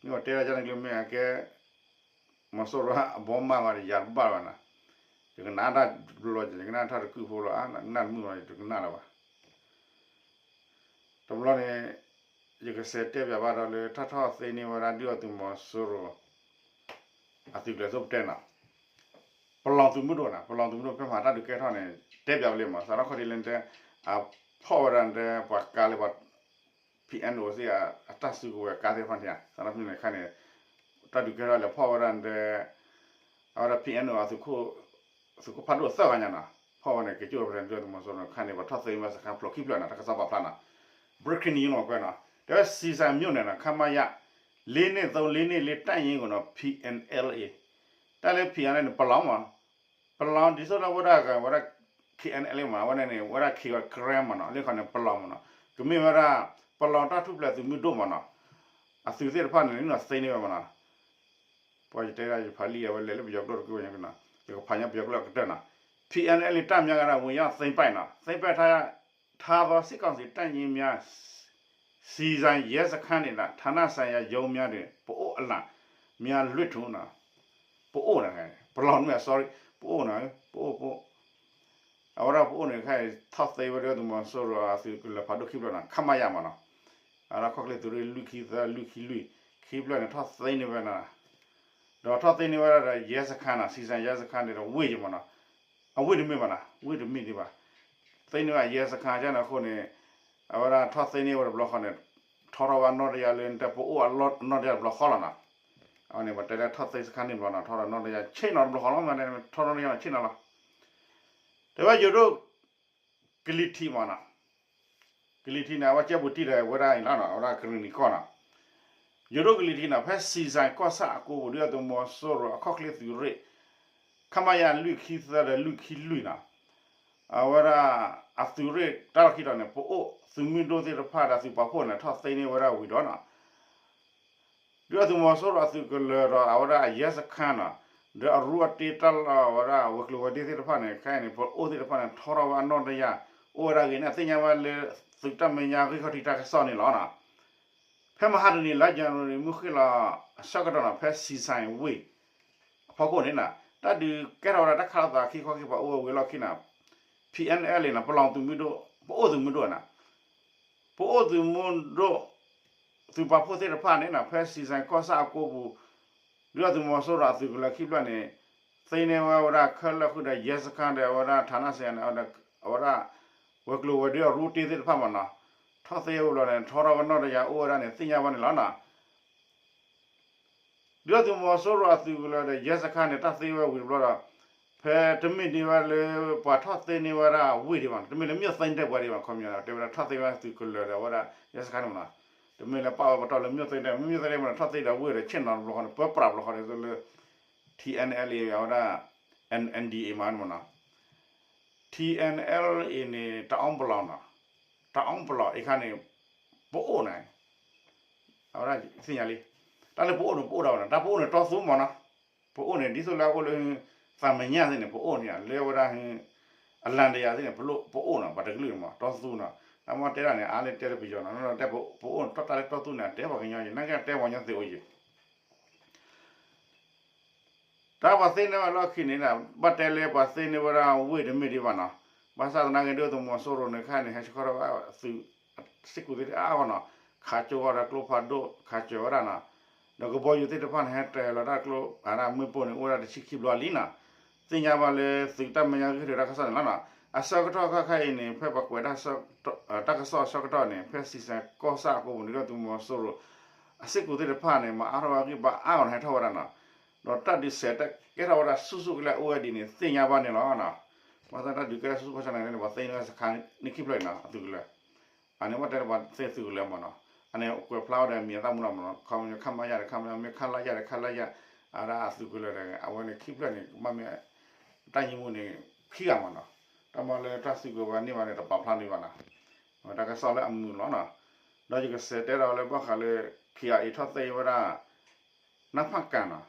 မ့ၢ်ပှၤတဲဒၣ်ကၠီန့ၣ်ကျိမ့ၢ်အကဲ မီၤစိရိၤအဘီမါဂၤဒီးယၤတဘၣ်ဘၣ်နီၤ. ယကနၣ်တၢ်တဘျီ ယကနၣ်တၢ်တကုၢ်ဖိလီၤ နၢ်တမုာ်ဘၣ် ယတကနၣ်လၢၤဘၣ်. တဘျီန့ၣ် ယကစးတဲပၠးဘၣ်ဒီးလၢ တၢ်ထီၣ်သ့န့ၢ်ဝဲဒၣ်ဒုၣ်ဒါသုးမီၤစိရိၤ အသုးကျဲၤသိးပတဲနီၤ. ပလီၢ်သုးမုၢ်ဒိၣ်နီၤ ပလီၢ်သုးမုၢ်ဒိၣ်ဖဲမဟါတၢ်ဒုးကဲထီၣ်န့ၣ် တဲပၠးဝဲလံမး စးထီၣ်ခီၣ်ထံးလၢတဲ အဖီၣ်ဝဲဒၣ်တဲ ပှၤကါလၢပှၤ P N O သ့ၣ်အတၢ်စုကဝဲၤကါသ့ၣ်တဖၣ်န့ၣ် စးထီၣ်ဖဲန့ၣ်ခါန့ၣ် တၢ်ဒုးကဲထီၣ်လဲၤဖီၣ်ဝဲဒၣ်တဲ အဝဲဒၣ် P N O အသုး သုးခိၣ်ဖးဒိၣ်သၢဂၤညါနီၤ ဖီၣ်ဝဲန့ၣ် က့ၤကၠိၣ်ဝဲဖဲန့ၣ် ဒုၣ်ဒါသုးမီၤစိရိၤန့ၣ် ခါန့ၣ် ပှၤထီၣ်သ့န့ၢ်ဝဲစခါဖျိးခံဖျၢၣ်နီၤ တၢ်ကစီၣ်ပာ်ဖျါနီၤ breaking news နီၤကွဲးနီၤ တဲဝဲ စံးစၢ်မြို့နယ်နီၤ ခမရ လေးနှစ်သုံး လေးနှစ်လေး တပ်ရင်းကိုနီၤ P N L A တၢ်လၢ P N L A န့ၣ် ပလီၢ်မး ပလီၢ်ဒ်သိးလၢဝဲဒၣ် ဝဲဒၣ် K N L A မး အဝဲန့ၣ်န့ၣ် ဝဲဒၣ် Karen မးနီၤ လၢခီန့ၣ် ပလီၢ်မးနီၤ ကမ့ၢ်ဝဲဒၣ် ပလီၢ်တၢ်ထူၣ်ဖျဲးသုးမုၢ်ဒိၣ်မးနီၤ အသုးသ့ၣ်တဖၣ်န့ၣ် နုာ်သ့န့ၢ်ဝဲမးနီၤ ပှၤယတဲဒၣ်ယဖးလံာ်အဝဲလဲၤလၢပယီၤကျိာ်တကုၢ်ဝဲညါက့နီၤ ယကဖးညါပယီၤကျိာ်အကတၢၢ်နီၤ P N L A တပ်များကနီၤ ဝင်ရောက်သိမ်းပိုက်နီၤ သိမ်းပိုက်ထား ထားသောစစ်ကောင်စီတပ်ရင်းများ စံးစံးရဲစခန်းဒေသ ဌာနဆိုင်ရာရုံးများတွင် ပအိၣ်အလံများလွှတ်ထူနီၤ ပအိၣ်နီၤ ပလီၢ်မ့ၢ် sorry ပအိၣ်နီၤ ပအိၣ် ပအိၣ် အဝဲဒၣ်ပအိၣ်န့ၣ် ခဲအံၤထီၣ်သ့ဝဲဒၣ်သုးမီၤစိရိၤ အသုးကလၢၤဖးဒိၣ်ခံဖျၢၣ်နီၤ ခမရ မးနီၤ အဝဲဒၣ်ခီၣ်ချ့သုးရ့ၣ်လွံၢ်ခံသၢလွံၢ်ခံလွံၢ် ခံဖျၢၣ်န့ၣ် ထီၣ်သ့န့ၢ်ဝဲနီၤ ဒီးထီၣ်သ့န့ၢ်ဝဲဒၣ်ဒီး ရဲစခန်းနီၤ စံးစံးရဲစခန်းန့ၣ်ဒီး ဝ့ၢ်ယမးနီၤ အဝ့ၢ်တမ့ၢ်ဘၣ်နီၤ ဝ့ၢ်တမ့ၢ်ဒံးဘၣ် သ့န့ၢ်ဝဲ ရဲစခန်း ကန့ၣ်အဃိန့ၣ် အဝဲဒၣ်ထီၣ်သ့န့ၢ်ဝဲတဘျီဃီန့ၣ် ထီထီၣ်ဝဲအနီၣ်တယၢ်လၢနတဲပအိၣ်အနီၣ်တယၢ်တဘျီဃီလီၤနီၤ အဝဲန့ၣ် ပတဲလၢထီၣ်သ့စခန်းန့ၣ်ဘျီနီၤ ထီထီၣ်နီၣ်တယၢ်ဆ့ၣ်နီၤတဘျီဃီလီၤ မ့ၢ်ထီထီၣ်နီၣ်တယၢ်ဆ့ၣ်နီၤလီၤ တဲဝဲယိၤဒိၣ် ကလံၤထံးမးနီၤ ကလံၤထံးန့ၣ် အဝဲကဲပူၤတံၢ်ဒီးဝဲဒၣ်အံၤလီၤနီၤ အဝဲဒၣ်ကရံၣ်နံၤကီၢ်နီၤ ယိၤဒိၣ်ကလံၤထံးနီၤ ဖဲစံးစဲၣ်ကီၢ်ဆၣ်အကိပူၤ ဒုၣ်ဒါသုးမီၤစိရိၤအခီၣ်ချ့သုးရ့ၣ် ခမရ လွံၢ်ခံသၢဒီးလွံၢ်ခံလွံၢ်နီၤ အဝဲဒၣ် အသုးရ့ၣ်တၢ်လီၢ်ခံဒီးန့ၣ် ပအိၣ်သုးမုၢ်ဒိၣ်သ့ၣ်တဖၣ်ဒီးသုးပာ်ဖှိၣ်န့ၣ် ထီၣ်သ့န့ၢ်ဝဲဒၣ်ဝံၤဒီးနီၤ ဒုၣ်ဒါသုးမီၤစိရိၤအသုးကလၢၤဒီး အဝဲဒၣ်အရဲစခန်းနီၤ ဒီးအရူအတ့တၢ်လီၢ် အဝဲဒၣ်ဝဲၤကျိၤဝဲၤဒ့သ့ၣ်တဖၣ်န့ၣ် ခဲအံၤန့ၣ် ပအိၣ်သ့ၣ်တဖၣ်န့ၣ် ထီထီၣ်ဝဲအနီၣ်တယၢ် အိၣ်ဝဲဒၣ်ဂ့ၤန့ၣ် အသ့ၣ်ညါဝဲလၢ သုးတၢ်မဲာ်ညါဂံၢ်ခီၣ်ထံးတၢ်ကစီၣ်န့ၣ်လီၤနီၤ ဖဲမဟါတနံၤ လါယနူၤအါရံၤ မုၢ်ဃ့ၢ်လီၤအဆၢကတီၢ်နီၤ ဖဲစံးစဲၣ်ဝ့ၢ် အဖီခိၣ်န့ၣ်နီၤ တၢ်ဒုးကဲထီၣ်ဝဲဒၣ်တၢ်ခးလိာ်သးခံခီခံကပၤအိၣ်ဝဲဝံၤလီၢ်ခံနီၤ P N L န့ၣ်နီၤ ပလီၢ်သုးမုၢ်ဒိၣ် ပအိၣ်သုးမုၢ်ဒိၣ်နီၤ ပအိၣ်သုးမုၢ်ဒိၣ် သုးပာ်ဖှိၣ်သ့ၣ်တဖၣ်န့ၣ်နီၤ ဖဲစံးစဲၣ်ကီၢ်ဆၣ်အကိပူၤ ဒုၣ်ဒါသုးမီၤစိရိၤအသုးကလၢၤခံဖျၢၣ်န့ၣ် သ့န့ၢ်ဝဲဝဲဒၣ်ခဲလၢာ်ဃုာ်ဒီး ရဲစခန်းဒီး အဝဲဒၣ် ဌာနဆိုင်ရာန့ၣ် အဝဲဒၣ် ဝဲၤကျိၤဝဲၤဒ့အရူတ့သ့ၣ်တဖၣ်မးနီၤ ထီၣ်သ့ဝဲဘျီန့ၣ် ထီထီၣ်ဝဲနီၢ်တယၤအိၣ်ဝဲဒၣ်န့ၣ် သ့ၣ်ညါဘၣ်န့ၣ်လီၤနီၤ. ဒုၣ်ဒါသုးမီၤစိရိၤအသုးကလၢၤဒီး ရဲစခန်းန့ၣ် တၢ်သ့ဝဲဝံၤတဘျီဒီး ဖဲတမ့ၢ်ဒံးဝဲလၢ ပှၤထီၣ်သ့န့ၢ်ဝဲဒၣ်ဝ့ၢ်ဒံးဘၣ်နီၤ, တမ့ၢ်လၢ မြို့သိမ်း တဲပှၤဒံးဘၣ်, ခီပညီ တဲဝဲဒၣ်ထီၣ်သ့ဝဲသုးကလၢၤဒီးဝဲဒၣ် ရဲစခန်းန့ၣ်မနီၤ, တမ့ၢ်လၢပာ်ဝဲပတီၢ်လၢ မြို့သိမ်း တဲ မြို့သိမ်း တဲမနီၤ, ထီၣ်သ့ဒီးဝ့ၢ်ဒီးဆ့ၣ်နီၤတဘျီဃီန့ၣ် ပၢပြးတဘျီဃီန့ၣ် သိလၢ ထံၣ်အဲၣ်ၣ်အဲၣ်လ်အ့ၣ် အဝဲဒၣ် အၣ်အၣ်ဒီးအ့ၣ် မနီၤ ထံၣ်အဲၣ်ၣ်အဲၣ်အ့ၣ်န့ၣ် တအီပလီၢ်နီၤ, တအီပလီၢ်အံၤခါန့ၣ် ပအိၣ်န့ၣ် အဝဲဒၣ်သ့ၣ်ညါလံ, တၢ်လၢပအိၣ်န့ၣ် ပအိၣ်ဒၣ်ဝဲနီၤ, တၢ်ပအိၣ်န့ၣ် တီသူမနီၤ, ပအိၣ်န့ၣ် ဒ်သိးလၢအအိၣ်လၢ သးမဲာ်ညါသ့ၣ်န့ၣ် ပအိၣ်န့ၣ် လၢအဝဲဒၣ် အလၣ်တယၤသ့ၣ်န့ၣ် ပအိၣ်နီၤ, ပှၤတကလုာ်မး တီသူနီၤ, တၢ်မ့ၢ်တဲဒၣ်န့ၣ် အါလၢတဲလၢပယီၤနီၤ, တဲပအိၣ်န့ၣ် တီၢ်တၢ်လၢတီသူန့ၣ် အတဲပှၤကညီယံၤ, နာ်က့အတဲပှၤကညီသ့ၣ်အိၣ်ယံၤ တၢ်ပှၤသ့န့ၢ်ဝဲလီၢ်ခံန့ၣ် ဘၣ်တဲလၢပှၤသ့န့ၢ်ဝဲဒၣ်ဝ့ၢ်တမ့ၢ်ဒံးဘၣ်နီၤ, ဘၣ်ဆၣ်သနာ်က့ ဒုၣ်ဒါသုးမီၤစိရိၤန့ၣ် ခဲအံၤန့ၣ် ဟဲဆှၢထီၣ်ဝဲသုး စ့ၢ်ကီးသ့ၣ်တဖၣ်အါဂီၢ်နီၤ, ခးကၠိဝဲဒၣ်ကျိဖးဒိၣ် ခးစၢၤဝဲဒၣ်နီၤ, ဒီးကဘီယူၤသ့ၣ်တဖၣ်န့ၣ် ဟဲတ့ၢ်လီၤတၢ်ကျိ အမ့ၣ်ပိၢ်န့ၣ် အိၣ်ဝဲဒၣ်တဆံခံဘျီလံနီၤ, သ့ၣ်ညါဘၣ်လၢသုးတၢ်မဲာ်ညါဂံၢ်ထီၣ်တၢ်ကစီၣ်န့ၣ်လီၤနီၤ, အဆၢကတီၢ်ခဲခါအံၤန့ၣ် ဖဲပှၤကွဲး တၢ်ကစီၣ်အဆၢကတီၢ်န့ၣ် ဖဲစံးစဲးကီၢ်ဆၣ်အကိပူၤန့ၣ် ဒုၣ်ဒါသုးမီၤစိရိၤ အစ့ၢ်ကီးသ့ၣ်တဖၣ်န့ၣ် မၤအါထီၣ်ဝဲဂံၢ်ဘါအါဂီၢ်န့ၣ် ဟဲထီၣ်ဝဲဒၣ်နီၤ, ဒီးတၢ်ဒုးစဲးကဲထီၣ်ဝဲဒၣ်ဆူၣ်ဆူၣ်ကလဲာ်အိၣ်ဝဲဒ်န့ၣ် သ့ၣ်ညါဘၣ်န့ၣ်လီၤနီၤ, ဘၣ်ဆၣ်တၢ်ဒုးကဲထီၣ်ဆူၣ်ဆူၣ်ကလဲာ်န့ၣ် ပှၤသ့န့ၢ်ဝဲစခါန့ၣ်ခံဖျၢၣ်အံၤနီၤ, အသုးကလၢၤ အန့ၣ် ဘၣ်တဲလၢပှၤသ့သုးကလၢၤမနီၤ, အန့ၣ်ကွဲးဖျါဝဲဒီးမံၤအသၣ်မူလီၤမနီၤ, ခီပညီ ခမရ ဒီး ခမရ မ့ၢ် ခလရ ဒီး ခလရ အဝဲန့ၣ်ခံဖျၢၣ်န့ၣ် ကဘၣ်မ့ၢ် တၢ်ညံမူန့ၣ် ခံဂၤမနီၤ, တၢ်မၤလၢတၢ်စုကဝဲၤန့ၢ်ဘၣ်န့ၣ် တပာ်ဖျါန့ၢ်ဘၣ်နီၤ, တၢ်ကစီၣ်လၢအမုာ်လီၤနီၤ, ဒီးယကစဲးတဲဒီးလၢဘၣ်ဃးလၢ ခ့ၣ်အ့ၣ် ထီၣ်သ့ဝဲဒၣ် နၢ်ဖၣ်ကၣ်နီၤ,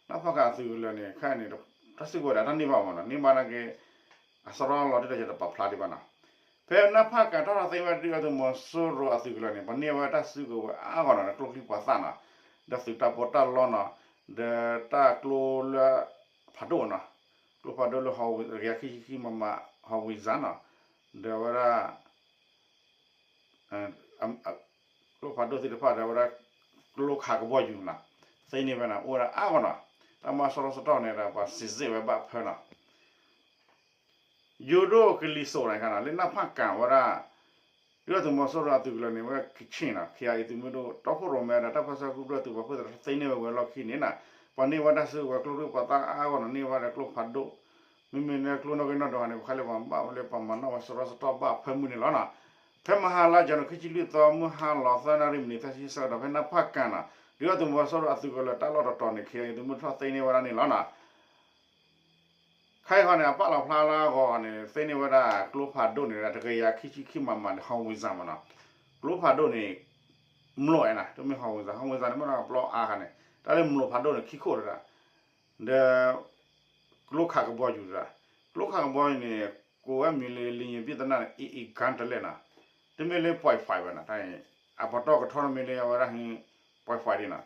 နၢ်ဖၣ်ကၣ်အသုးကလၢၤန့ၣ် ခဲအံၤန့ၣ် တၢ်စုကဝဲၤဒီးတၢ်န့ၢ်ဘၣ်မနီၤ, န့ၢ်ဘၣ်နာ်က့ အစရီလီၤတံၢ်ဒီးယတပာ်ဖျါဒံးဘၣ်နီၤ, ဖဲနၢ်ဖၣ်ကၣ် ထီၣ်သ့ဝဲဒၣ်ဒုၣ်ဒါသုးမီၤစိရိၤအသုးကလၢၤန့ၣ် ပှၤန့ၢ်ဝဲတၢ်စုကဝဲၤအါဂီၢ်နီၤ, ဒီးကျိချံမျိာ်သၣ်နီၤ, ဒီးသုးတၢ်ပီးတၢ်လီနီၤ, ဒီးတၢ်ကျိလၢ ဖးဒိၣ်နီၤ, ကျိဖးဒိၣ်လၢ တကယၤခံဆံခံ မမ howitzer နီၤ, ဒီးဝဲဒၣ် ကျိဖးဒိၣ်သ့ၣ်တဖၣ်ဒီးဝဲဒၣ် ကျိခးကဘီယူၤနီၤ, သ့န့ၢ်ဝဲန့ၣ် အိၣ်ဝဲဒၣ်အါဂီၢ်နီၤ, တၢ်မၤစရီစရီန့ၣ်ဒီး ပှၤစံးစ့ၢ်ဝဲဘၣ်ဖၢနီၤ ယိၤဒိၣ်ကလံၤစိးန့ၣ်ခါနီၤ လၢနၢ်ဖၣ်ကၣ်ဝဲဒၣ် ဒုၣ်ဒါသုးမီၤစိရိၤအသုးကလၢၤန့ၣ် ဝဲကခ့ၣ်နီၤ ခ့ၣ်အ့ၣ် သုးမုၢ်ဒိၣ် တီခိၣ်ရိၣ်မဲဒီး တၢ်ပၢဆှၢကရူၢ်ကရၢသုးပာ်ဖှိၣ်သ့ၣ်တဖၣ်သ့န့ၢ်ဝဲဝဲလီၢ်ခံန့ၣ်နီၤ, ပှၤန့ၢ်ဝဲတၢ်စုကဝဲၤကျိချံမျိာ်သၣ်အါဂီၢ်နီၤ န့ၢ်ဝဲဒၣ်ကျိဖးဒိၣ်, မ့မ့ၢ်လၢကျိနီၣ်ဂံၢ်နီၣ်ဒွးန့ၣ် ပခါလၢပှၤဘၣ်ဝဲလၢပှၤမၤနီၣ်ဝဲစရီစရီဘၣ်ဖၢမုၢ်န့ၣ်လီၤနီၤ. ဖဲမဟါလါယနူၤခံဆံလွံၢ်သီ မုၢ်ဟါလီၤသၢနၣ်ရံၣ်မံးနံးသၢဆံဆၢကတီၢ် ဖဲနၢ်ဖၣ်ကၣ်နီၤ ဒုၣ်ဒါသုးမီၤစိရိၤအသုးကလၢၤတၢ်လီၢ်တတီၤန့ၣ် ခ့ၣ်အ့ၣ် သုးမုၢ်ဒိၣ်ထီၣ်သ့န့ၢ်ဝဲဒၣ်န့ၣ်လီၤနီၤ. ခဲအံၤဃီန့ၣ် အပာ်လီၤဖျါလၢအဂီၢ်န့ၣ် သ့န့ၢ်ဝဲဒၣ်ကျိဖးဒိၣ်န့ၣ် တကယၤခံဆံခံ မမ န့ၣ် howitzer မနီၤ. ကျိဖးဒိၣ်န့ၣ် မျိာ်အဲၣ်နီၤ တမ့ၢ် howitzer, howitzer န့ၣ် မ့ၢ်ဒီးပျီအါခါန့ၣ် တၢ်လၢမျိာ်ဖးဒိၣ်န့ၣ် ခံခိၣ်တဒၣ် ဒီး ကျိခးကဘီယူၤတဒၣ်, ကျိခးကဘီယူၤန့ၣ် ကိးဝဲမံၤလၢ လံာ်ယံၤဘံၣ်သနၢ်န့ၣ် အ့ၣ်အ့ၣ်ကၣ်တလဲၣ်နီၤ, တမ့ၢ်လၢ point five ဘၣ်နီၤ, တၢ်အံၤ အပတီၢ်ကထီတမ့ၢ်လၢအဝဲဒၣ် point five ဒ်နီၤ,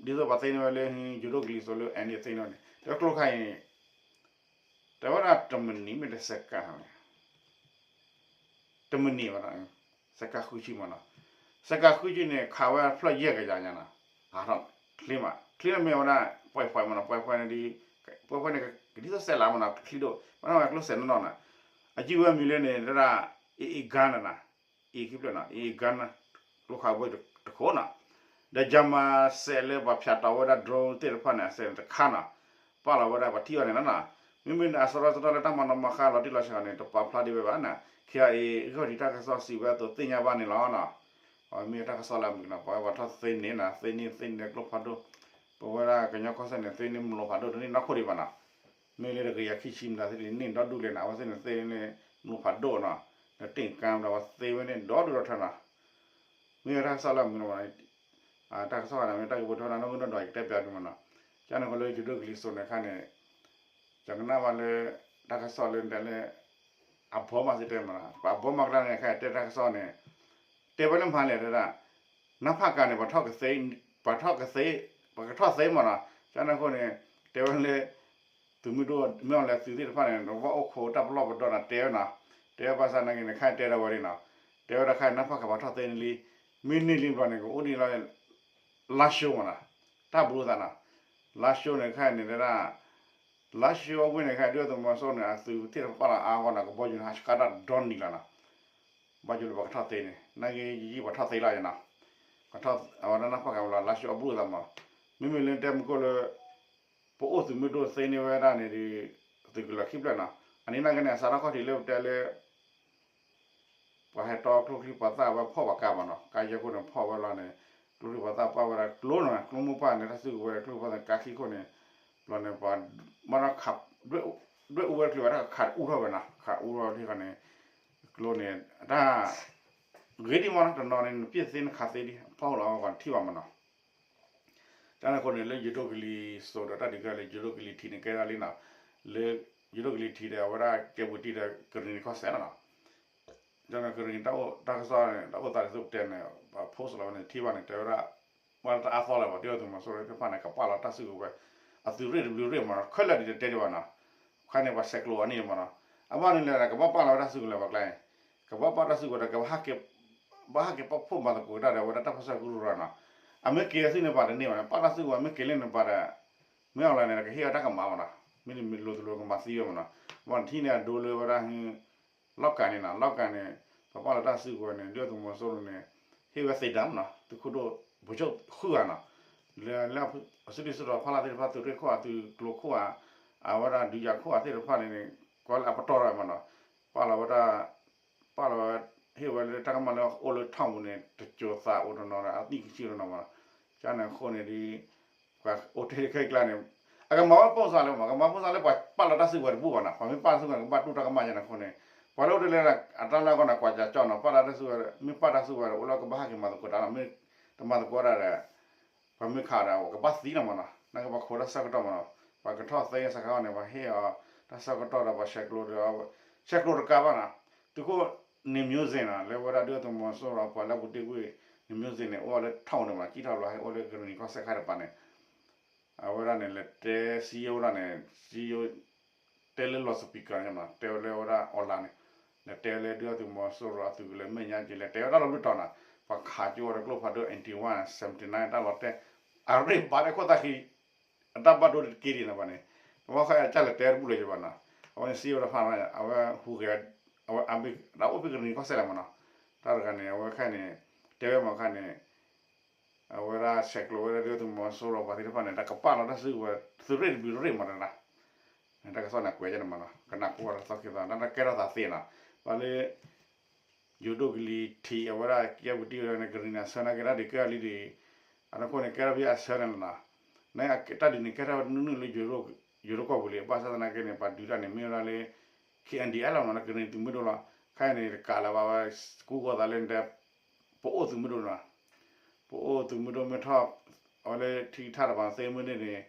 ဒ်သိးပှၤသ့န့ၢ်ဝဲလၢ ယိၤဒိၣ်ကလံၤစိးလၢ အဲၣ်န့ၣ်သ့န့ၢ်န့ၣ် ဒီးကျိခါအံၤ တဲဝဲဒၣ်တမံးနံးမ့ၢ်တစဲးကးန့ၣ် တမံးနံးဘၣ်နီၤ, စဲးကးဃုဆံမနီၤ, စဲးကးဃုဆံန့ၣ် ခးဝဲဖျၢၣ်ယဲၢ်ကယၤညါနီၤ, အါထီၣ်ချ့မး, ချ့န့ၣ်မ့ၢ်ဝဲဒၣ် point five မနီၤ, point five န့ၣ်ဒီး point five န့ၣ် ကဒ်သိးစဲးလးမနီၤ, ချ့ဒိၣ် ဘၣ်နီၤဝဲကျိစဲးနီၢ်နီၢ်နီၤ, အယုၢ်ဝဲမံၤလၢန့ၣ် တဒၣ် အ့ၣ်အ့ၣ်ကၣ်နီၤ, အ့ၣ်ခံဖျၢၣ်နီၤ, အ့ၣ်အ့ၣ်ကၣ်နီၤ, ကျိခးဘီတခိၣ်နီၤ, ဒီး German စဲးလၢပှၤဖၠးတီၤဝဲဒၣ် drone သ့ၣ်တဖၣ်န့ၣ် အစဲးန့ၣ်တခါနီၤ, ပာ်လီၤဝဲဒၣ်ပှၤထံၣ်အီၤန့ၣ်လီၤနီၤ, မ့မ့ၢ်န့ၣ် အစရီစရီလၢတၢ်မၤနီၣ်မၤဃါလီၤတံၢ်လီၤဆဲးန့ၣ် တပာ်ဖျါဒံးဝဲဘၣ်နီၤ, ခ့ၣ်အ့ၣ် ဂီၢ်ဒံးတၢ်ကစီၣ်စံးဝဲအသိးသ့ၣ်ညါဘၣ်န့ၣ်လီၤနီၤ, အမ့ၢ်တၢ်ကစီၣ်လၢအမုာ်နီၤ, ပှၤဝဲပှၤထီၣ်သ့န့ၢ်နီၤ, သ့န့ၢ်သ့န့ၢ်ကျိဖးဒိၣ်, ပဝဲဒၣ်ကညီကီၢ်စဲၣ်န့ၣ် သ့န့ၢ်မျိာ်ဖးဒိၣ်တန့ၢ်နီၢ်ခိၣ်ဒံးဘၣ်နီၤ, မ့ၢ်လၢတကယၤခံဆံမတၤသ့ၣ်န့ၢ်ဒီဒူၣ်လဲၣ်နီၤ, အဝဲသ့ၣ်န့ၣ်သ့န့ၢ်မျိာ်ဖးဒိၣ်နီၤ, ဒီးတ့ၢ်ကါဒီးအဝဲသ့ဝဲန့ၣ်ဒီဒူၣ်ဒီထၢနီၤ, မ့ၢ်တၢ်ကစီၣ်လၢအမုာ်နီၤ, တၢ်ကစီၣ်န့ၣ် မ့ၢ်တၢ်ဂ့ၢ်ဖိထီန့ၣ် နီၢ်ကီၢ်နီၢ်ဒီးယကတဲပျးဒံးမနီၤ, ကန့ၣ်ဃိလၢယိၤဒိၣ်ကလံၤစိးန့ၣ်ခါန့ၣ် ယကနၣ်ဘၣ်လၢ တၢ်ကစီၣ်လၢတဲလၢ အဘီမးစ့ၢ်တဲမနီၤ, ပှၤဘီမးကတၢၢ်န့ၣ် ခဲအံၤတဲတၢ်ကစီၣ်န့ၣ် တဲဝဲလၢမၤလဲၣ်တဲဒၣ်, နၢ်ဖၣ်ကၤန့ၣ် ပှၤထီၣ်ကသ့, ပှၤထီၣ်ကသ့, ပှၤကထီၣ်သ့မနီၤ, ကန့ၣ်အဃိန့ၣ် တဲဝဲလၢ သုးမုၢ်ဒိၣ် မ့ၢ်အီၤလဲၤသုးသ့ၣ်တဖၣ်န့ၣ် နဘၣ်အိၣ်ခိးတၢ်ပလီၢ်ပဒီနၤတဲဝဲနီၤ, တဲဝဲဘၣ်ဆၣ်နာ်က့န့ၣ် ခဲအံၤတဲဒၣ်ဝဲဒၣ်နီၤ, တဲဝဲဒၣ်ခဲအံၤ နၢ်ဖၣ်ကၤပှၤထီၣ်သ့န့ၣ်လံ, မ့ၢ်န့ၢ်လံဘျီန့ၣ် ကအိၣ်ဒံးလီၤ လါၡိမနီၤ, တၢ်ဘျုးသးနီၤ, လါၡိန့ၣ်ခဲအံၤန့ၣ်တဲဒၣ် လါၡိအဝ့ၢ်န့ၣ်ခဲအံၤ ဒုၣ်ဒါသုးမီၤစိရိၤန့ၣ် အသုးသ့ၣ်တဖၣ်လီၤအါဂီၢ်နီၤ, ကဘီယူၤန့ၣ် ဟးဆှၣ်တၢ်ဒီနံၤလီၤနီၤ, ဘၣ်ယိၣ်လၢပှၤကထီၣ်သ့န့ၣ်, နာ်က့ယံာ်ယံာ်ပှၤထီၣ်သ့လီၤယနီၤ, ပှၤထီၣ်အဝဲဒၣ်နၢ်ဖီၣ်က့ၤဝဲလီၤ လါၡိအဘျုၣ်အသးမး, မ့မ့ၢ်လၢတဲမုၢ်ကိၣ်လၢ ပအိၣ်သုးမုၢ်ဒိၣ်သ့န့ၢ်ဝဲဒၣ်န့ၣ်ဒီး သုးကလၢၤခံဖျၢၣ်နီၤ, အန့ၣ်နာ်က့န့ၣ် အစးထီၣ်ခီၣ်ထံးလၢပတဲလၢ ပှၤဟဲတီကျိချံမျိာ်သၣ်ဝဲဖီၣ်ပှၤကါမးနီၤ, ကါယဲၢ်ခိၣ်န့ၣ်ဖီၣ်ဝဲလီၤန့ၣ်, ကျိချံမျိာ်သၣ်ပာ်ဝဲဒၣ်ကျိနီၤ, ကျိမိၢ်ပှၢ်န့ၣ် တၢ်စုကဝဲၤကျိချံမျိာ်သၣ်န့ၣ် ကါခံခိၣ်န့ၣ်, ဘျီန့ၣ်ပှၤ ဘၣ်ဒီးခး ဒွဲၣ်အူဝဲတချုးဘၣ် တၢ်ခးအူထီၣ်ဝဲနီၤ, ခးအူထီၣ်လံဃီန့ၣ်, ကျိန့ၣ် အတၢ် ဂ့ၤဒံးမးနီၤ, တနီၤန့ၣ် နပျဲၢ်သ့နခးသ့ဒံး အဖီၣ်လီၤအဂီၢ်ထံၣ်ဘၣ်မးနီၤ. တၢ်န့ၣ်အဃိန့ၣ် လၢယိၤဒိၣ်ကလံၤစိးဒီးတၢ်ဒုးကဲလၢယိၤဒိၣ်ကလံၤထံးန့ၣ်ကဲဒၣ်လံနီၤ, လၢ ယိၤဒိၣ်ကလံၤထံးဒီး အဝဲဒၣ်ကဲပူၤတံၢ်ဒီးကရံၣ်နံၤကီၢ်စဲၣ်လီၤနီၤ. တၢ်န့ၣ်ကရံၣ်နံၤတၢ်အိၣ်တၢ်ကစီၣ်န့ၣ် တၢ်အိၣ်သးဒ်သိးပတဲန့ၣ် ပ post လီၤဝဲန့ၣ် ထံၣ်ဘၣ်န့ၣ် တဲဝဲဒၣ် ဘၣ်တအါသီလၢၤဘၣ် ဒုၣ်ဒါသုးမီၤစိရိၤသ့ၣ်တဖၣ်န့ၣ် ကပာ်လီၤတၢ်စုကဝဲၤ အသုးရ့ၣ်တဘျုးရ့ၣ်မးနီၤ, ခဲလၢာ်ဒ်တတဲဒံးဘၣ်နီၤ, ခဲန့ၣ်ပှၤဆဲးကျိးအီၤန့ၣ်မးနီၤ, အဘၣ်န့ၣ်လဲၣ် ကဘၣ်ပာ်လီၤဝဲတၢ်စုကဝဲၤလၢပှၤကျါန့ၣ်, ကဘၣ်ပာ်တၢ်စုကဝဲၤဒီး ဘၣ်ဟးက့ၤပာ်ဖှိၣ်မၤသကိးတၢ်ဒီး အဝဲဒၣ်တၢ်ပၢဆှၢကရူၢ်ရၤနီၤ, အမ့ၢ်က့ၤအသုးန့ၣ်ပှၤတန့ၢ်ဘၣ်န့ၣ် ပာ်တၢ်စုကဝဲၤ မ့ၢ်က့ၤလၢန့ၣ်ပှၤဒီး မ့ၢ်အီၤလၢန့ၣ် ကဟ့ၣ်အီၤတၢ်ကမၣ်မးနီၤ, မ့ၢ်လီၤတလီၤကမၤသံဝဲမးနီၤ, ဘၣ်ထံၣ်န့ၣ်အဒိလၢဝဲဒၣ် လီၢ်ကၤန့ၣ်နီၤ, လီၢ်ကၤန့ၣ် ပှၤပာ်လီၤတၢ်စုကဝဲၤန့ၣ် ဒုၣ်ဒါသုးမီၤစိရိၤန့ၣ် ဟ့ၣ်ဝဲသ့ဒၣ်မးနီၤ, သုးခိၣ်ဒိၣ် ဗိုလ်ချုပ် ဃုဂၤနီၤ, လၢ လၢအစုဒုၣ်စုတီၤဖီလာ်သ့ၣ်တဖၣ် သုးရ့ၣ်ခိၣ်ဧါ သုးကျိၤခိၣ်ဧါ, အဝဲဒၣ်ဒုးယၤခိၣ်ဧါသ့ၣ်တဖၣ်န့ၣ် ကွၢ်လၢအပတီၢ်ထီၣ်မးနီၤ, ပာ်လီၤဝဲဒၣ် ပာ်လီၤဝဲ ဟ့ၣ်ဝဲလၢတၢ်ကမၣ်လၢအိၣ်လၢထီၣ်ပူၤန့ၣ် တစိၤသးအိၣ်တနီၤဒီး အသံၣ်ကဆံၣ်တနီၤမးနီၤ, ကန့ၣ်အဃိန့ၣ်ဒီး ပှၤအိၣ်တ့ၢ်ခဲအံၤကျါန့ၣ် အကမၤဝဲပိၢ်စၢ်လၢမး ကမၤပိၢ်စၢ်လၢပှၤပာ်လီၤတၢ်စုကဝဲၤတဘူၣ်ဘၣ်နီၤ, ပှၤမ့ၢ်ပာ်တၢ်စုကဝဲၤန့ၣ် ကဘၣ်တူၢ်တၢ်ကမၣ်ယဲန့ၣ်အဃိန့ၣ်, ပှၤလၢအိၣ်တ့ၢ်လၢအတၢ်လၢအဂီၢ်န့ၣ် ကွၢ်ကၠးကၠီနီၤ, ပာ်လီၤတၢ်စုကဝဲၤ မ့ၢ်ပာ်တၢ်စုကဝဲၤဒီး အိၣ်လၢကဘၣ်ဟးက့ၤမၤသကိးတၢ်လီၤ, မ့ၢ်တမၤသကိးတၢ်ဒီး ပှၤမ့ၢ်ခးဒီး ကဘၣ်သံလီၤမးနီၤ, နာ်က့ပှၤခိးတၢ်ဆၢကတီၢ်မးနီၤ, ပှၤကထီၣ်သ့စခါန့ၣ် ပှၤဟ့ၣ်အီၤ တၢ်ဆၢကတီၢ်ဒီးပှၤဆဲးကျိးဒီး ဆဲးကျိးတကးဘၣ်နီၤ, သုးခိၣ်န့ၣ် မျိုးစံးနီၤ လၢဝဲဒၣ်ဒုၣ်ဒါသုးမီၤစိရိၤပှၤလၢပူၤတ့ၢ်ကွံာ်န့ၣ် မျိုးစံးန့ၣ် အိၣ်လၢထီၣ်ပူၤန့ၣ်မး ကံၣ်ထီၣ်ဘျီဟဲအိၣ်လၢကရံၣ်နံၤကီၢ်စဲၣ်ခါတပၤန့ၣ် အဝဲဒၣ်န့ၣ် လဲၤတဲစံယိၣ်ဝဲဒၣ်န့ၣ် စံယိၣ် တဲလၢ loudspeaker န့ၣ်မး တဲဝဲလၢဝဲဒၣ် online န့ၣ် လဲၤတဲလၢဒုၣ်ဒါသုးမီၤစိရိၤအသုးကလၢၤမဲာ်ညါက့ၤ လဲၤတဲဝဲဒၣ်လီၤဘျုးတီၤနီၤ, ပှၤခးကၠိဝဲဒီးကျိဖးဒိၣ် eighty-one seventy-nine တၢ်လီၤတဲာ် အရ့ၣ်ဘၣ်တဲခိၣ်သၣ်ခံ အတၢ်ဘၣ်ဒိတက့ၢ်ဒံးနီၤဘၣ်န့ၣ်, ပဝဲခါအံၤကၢ်လဲၤတဲတဘူၣ်လၢၤဘၣ်နီၤ, အဝဲန့ၣ်စံယိၣ်တဖၣ် အဝဲဟူးဂဲၤ အဝဲအဘ့ၣ်ဒီးအိၣ်ဖဲကရံၣ်နံၤကီၢ်စဲၣ်လၢမးနီၤ, တၢ်တဂၤန့ၣ် အဝဲခါန့ၣ် တဲဝဲမးခါန့ၣ် အဝဲဒၣ်ဆဲးကျိးဝဲဒၣ်ဒုၣ်ဒါသုးမီၤစိရိၤပှၤသ့ၣ်တဖၣ်န့ၣ် တၢ်ကပာ်လီၤတၢ်စုကဝဲၤ သုးရ့ၣ်တဘျုးရ့ၣ်မးတဒၣ်, တၢ်ကစီၣ်န့ၣ်ကွဲးယဲန့ၣ်မးနီၤ ကနၣ်ကိးဝဲဒီးသီက့ၤသီ တၢ်ကဲထီၣ်သးသ့နီၤ, ပှၤလၢ ယိၤဒိၣ်ကလံၤထံးအဝဲဒၣ်ကဲပူၤတံၢ်ဝဲဒၣ်န့ၣ် ကရံၣ်နံၤအဆၢနာ်က့တၢ်ဒုးကဲထီၣ်လံဒံး, အနီၢ်ခိန့ၣ်ကဲထီၣ်ဖဲအဆၢန့ၣ်လီၤနီၤ, တၢ်ဒုးန့ၣ်ကဲထီၣ်ဝဲနုာ်နုာ်လၢ ယိၤဒိၣ်ကီၢ်ပူၤလံ ဘၣ်ဆၣ်သနာ်က့န့ၣ် ပှၤဒုးတၢ်န့ၣ် မ့ၢ်ဝဲဒၣ်လၢ K N D F လီၤမးနီၤ ကရံၣ်နံၤသုးမုၢ်ဒိၣ်လီၤ, ခဲအံၤန့ၣ် တကးလၢၤဘၣ်ဝဲ ကူကီၢ်သးလၢတဲ ပအိၣ်သုးမုၢ်ဒိၣ်နီၤ, ပအိၣ်သုးမုၢ်ဒိၣ်မ့ၢ်ထီၣ် အဝဲလၢထံကထါတပၤသ့မ့ၢ်န့ၣ်န့ၣ်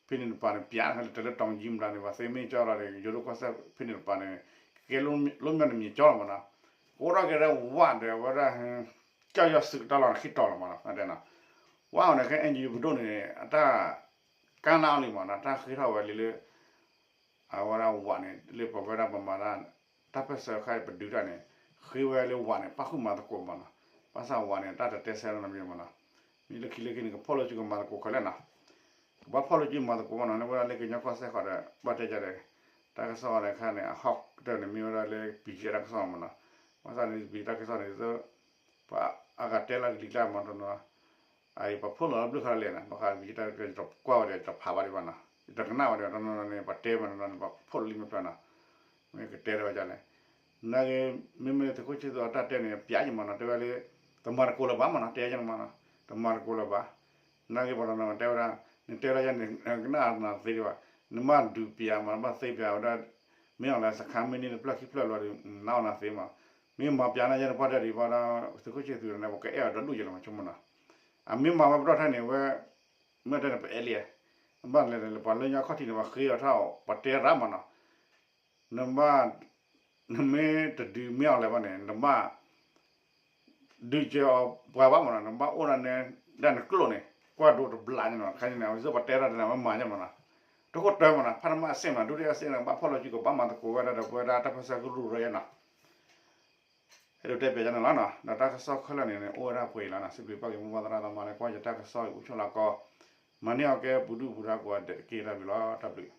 ဖဲန့ၣ်တပၤန့ၣ် ပျးန့ၣ် တၢ်လၢတီၤကၠံဘျါန့ၣ် ပှၤသ့မ့ၢ်ကၠီလီၤန့ၣ် ယိၤဒိၣ်ကီၢ်စဲၣ်ဖဲန့ၣ်တပၤန့ၣ် ကကဲလၢမ့ၢ်န့ၣ်မ့ၢ်ကၠီလီၤမးနီၤ, ကအိၣ်ထီၣ်က့ၤလၢဝးဒီးဝဲဒၣ် ကၠီယီၤသုးတၢ်လီၢ်န့ၣ် ခံတီၤလီၤမးနီၤ, ဝးအီၤန့ၣ် ခဲ N G O ပဒိၣ်န့ၣ် အတၢ် ကါနၣ်အီၤလံမးနီၤ တၢ်ဃ့ထီၣ်ဝဲလံလၢ အဝဲဒၣ်ဝးန့ၣ် လၢပဝဲဒၣ်ပမၤတၢ် တၢ်ပၢၢ်ဆၢခါအံၤပဒုးတၢ်န့ၣ် ဃ့ဝဲလၢဝးန့ၣ် ပၣ်ဃုာ်မၤသကိးမးနီၤ, ဘၣ်ဆၣ်ဝးန့ၣ် တၢ်တတဲဆၢနီတမံၤမးနီၤ, မ့ၢ်လၢခံလၢခံန့ၣ် ကဖီၣ်လိာ်စုကမၤသကိးခဲလၢာ်နီၤ, ကဘၣ်ဖီၣ်လိာ်စုမၤသကိးမးနီၤ လၢဝဲဒၣ်လၢကညီကီၢ်စဲၣ်ဃီဒီး ဘၣ်တဲကဒီး တၢ်ကစီၣ်ဝဲဒၣ်ခါန့ၣ် အဟီၣ်ကတၢၢ်န့ၣ် မ့ၢ်ဝဲဒၣ်လၢ ပံၤကဲတၢ်ကစီၣ်မးနီၤ, ဘၣ်ဆၣ်န့ၣ် ပံၤတၢ်ကစီၣ်န့ၣ် ပှၤအါဂၤတဲလၢကလံၤကျါမးတနီၤ အအံၤပှၤဖီၣ်လိာ်လီၤဘျုးခါလဲၣ်နီၤ ဘၣ်ဃးပံၤတၢ်ကစီၣ်ကွၢ်ဝဲဒီး တဖးဘၣ်ဒံးဘၣ်နီၤ တကနၣ်ဝဲဒီး တနီၤနီၤန့ၣ် ပှၤတဲမးတနီၤန့ၣ် ပှၤဖီၣ်လိာ်လံမ့ၢ်ဖျါနီၤ မ့ၢ်ကတဲထီၣ်ဝဲဒ်လဲၣ်, နာ်က့ မ့မ့ၢ်သုးခိၣ်ဆ့သူအတၢ်တဲန့ၣ် ပျးယံၤမးနီၤ တဲဝဲလၢ တမၤသကိးလၢၤဘၣ်မးနီၤ တဲယံၤမးနီၤ တမၤသကိးလၢၤဘၣ်, နာ်က့ပှၤတနီၤတဲဝဲဒၣ် နတဲလၢယၤန့ၣ် ကနၣ်နၤသ့ဒံးဘၣ်, နမ့ၢ်ဒုးပျးမး နဘၣ်သ့ပျးဝဲဒၣ် မ့ၢ်အီၤလၢစခါမ့ၢ်န့ၢ်တဖျၢၣ်ခံဖျၢၣ်လီၤဒီး နအီၣ်နၤသ့မး, မ့ၢ်မၤပျးနၤယဲန့ၣ်ပှၢ်တဲဒံးဘၣ်ဒီး သုးခိၣ်ဆ့သူန့ၣ် ပကအဲၣ်အီၤဒီဒူၣ်ယဲလီၤမးဆိကမိၣ်နီၤ, အမ့ၢ်မၤဝဲပတီၢ်ထဲန့ၣ်ဝဲ မ့ၢ်တဲန့ၣ် ပအဲၣ်လံ, ဘၣ်လဲၣ်လဲၣ် ပှၤလၢညါခီၣ်ထံးန့ၣ် ပှၤဃ့အီၤထီၣ် ပှၤတဲရၣ်မးနီၤ, နဘၣ် နမ့ၢ်တဒုးမ့ၢ်အီၤလဲၣ်ဘၣ်န့ၣ် နဘၣ် ဒုးကဲအီၤပှၤဘၣ်မးနီၤ နဘၣ်အိၣ်ဒၣ်နဲ ဒၣ်နကျိာ်န့ၣ် ကွၢ်ဒိတဘျးန့ၣ်နီၤ ခဲန့ၣ် အဝဲသ့ၣ်ပှၤတဲရၣ်တန့ၣ် မ့ၢ်မၤယဲမးနီၤ, တခိၣ်တၢမးနီၤ ဖးတမၣ်အစ့ၣ်မး ဒုတိယအစ့ၣ်န့ၣ် ဘၣ်ဖီၣ်လိာ်စုကဘၣ်မၤသကိးဝဲဒၣ်ဒီးပဝဲဒၣ်တၢ်ပၢၢ်ဆၢကရူၢ်ရၢယဲနီၤ အဲၣ်ဒိးတဲပၠးယဲန့ၣ်လီၤနီၤ ဒီးတၢ်ကစီၣ်ခဲလၢာ်န့ၣ် အိၣ်ဝဲဒၣ်ပှဲၤအံၤလီၤနီၤ စံးဘျုးဘၣ်က့ၤမိၢ်ပၢ်သရၣ်သမါလၢကွၢ်ယတၢ်ကစီၣ်အံၤ အိၣ်ဆိးလၢကီၢ် မၤန့ၢ်အီၤကဲပူၤဒုၣ်ပူၤဒါကိးဂၤဒဲးတက့ၢ် တၢ်ဘျုးလီၤ တၢ်ဘျုး